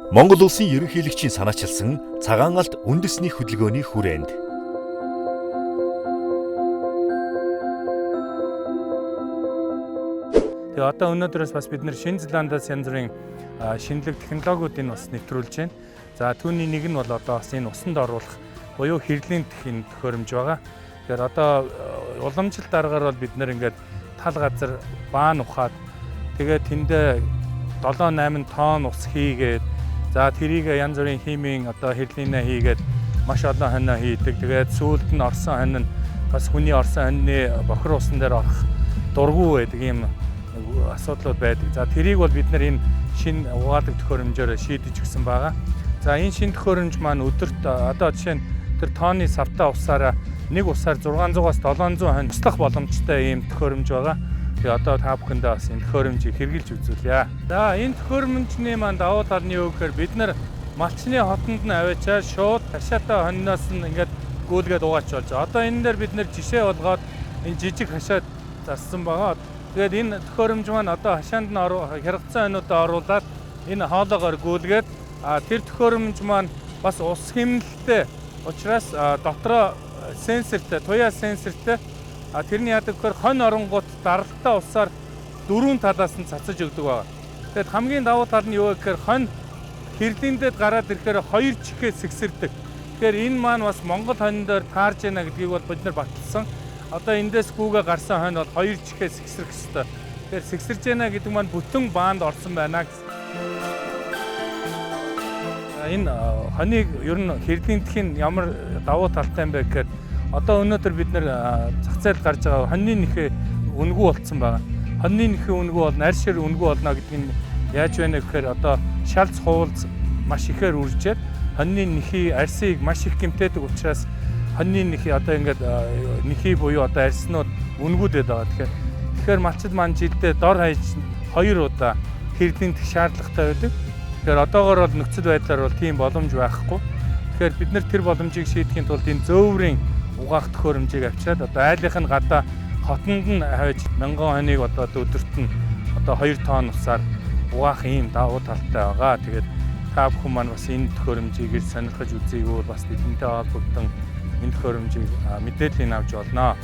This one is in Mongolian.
Монгол улсын ерөнхийлөгчийн санаачилсан цагаан алт үндэсний хөдөлгөөний хүрээнд Тэгээ одоо өнөөдрөөс бас бид нэр Шинэ Зеландаас янз бүрийн шинэлэг технологиудыг бас нэвтрүүлж байна. За түүний нэг нь бол одоо бас энэ усанд оруулах буюу хэрлийн энэ төхөөрөмж байгаа. Тэгэхээр одоо уламжлалт аргаар бол бид нэр ингээд тал газар баан ухаад тэгээ тэндээ 7 8 тонн ус хийгээд за тэрийг янз бүрийн химийн одоо хэрлийнэ хийгээд маш олон хонио хийдэг. Тэгээд сүүлд нь орсон хонь нь бас хүний орсон хоньны бохир усан дээр орох дургу байдаг ийм асуудлууд байдаг. За тэрийг бол бид нар энэ шинэ угаалга төхөөрөмжөөр шийдэж өгсөн байгаа. За энэ шинэ төхөөрөмж маань өдөрт одоо жишээ нь тэр тооны савтаа усаараа нэг усаар 600-аас 700 хонь услах боломжтой ийм төхөөрөмж байгаа. Тэгээ одоо та бүхэндээ бас энэ төхөөрөмжийг хэрэгжилж үзүүлье. За энэ төхөөрөмжний маань давуу тал нь юу гэхээр бид нар малчны хотонд нь аваачаад шууд хашаатай хоньноос нь ингээд гүйлгээд угаач болж байгаа. Одоо энэ дээр бид нар жишээ болгоод энэ жижиг хашаа зарсан байгаа. Тэгээд энэ төхөөрөмж маань одоо хашаанд нь хяргацсан хоньудаа оруулаад энэ хоолоогоор гүйлгээд тэр төхөөрөмж маань бас ус хэмнэлттэй учраас дотроо сенсортэй, туяа сенсортэй. Тэрний яадаг гэхээр хонь оронгууд даралтаа усаар дөрвөн талаас нь цацаж өгдөг байгаа. Тэгэхэд хамгийн давуу тал нь юу вэ гэхээр хонь хэрлэндэд гараад ирэхээр хоёр чихээ сэгсэрдэг. Тэгэхээр энэ маань бас Монгол хонь дээр таарж байна гэдгийг бол бид нар баталсан. Одоо эндээс гүүгээ гарсан хонь бол хоёр чихээ сэгсрэх ёстой. Тэгэхээр сэгсэрж байна гэдэг маань бүтэн баанд орсон байна гэсэн. Энэ хоныг ер нь хэрлэндэхийн ямар давуу талтай юм бэ гэхээр одоо өнөөдөр бид нэр зах зээлд гарч байгаа хоньны нэхээ үнэгүй болцсон байгаа. Хоньны нэхээ үнэгүй болно, арь шир үнэгүй болно гэдэг нь яаж байна гэхээр одоо шалц хуулц маш ихээр үржээд хоньны нэхий арьсыг маш их гэмтээдэг учраас хоньны нэхий одоо ингээд нэхий буюу одоо арьснууд үнэгүйдээд байгаа. Тэгэхээр малчид маань жилдээ дор хаяж 2 удаа хэрлэндэх шаардлагатай байдаг. Тэгэхээр одоогоор бол нөхцөл байдлаар бол тийм боломж байхгүй. Тэгэхээр бид нар тэр боломжийг шийдэхин тулд энэ зөөврийн угаах төхөөрөмжийг авчираад одоо айлынх нь гадаа хотонд нь хавж мянган хоныг одоо өдөрт нь одоо 2 тонн усаар угаах ийм давуу талтай байгаа. Тэгээд та бүхэн маань бас энэ төхөөрөмжийг ир сонирхож үзье, бас бидэнтэй холбогдсон энэ төхөөрөмжийг мэдээллийг авч болно.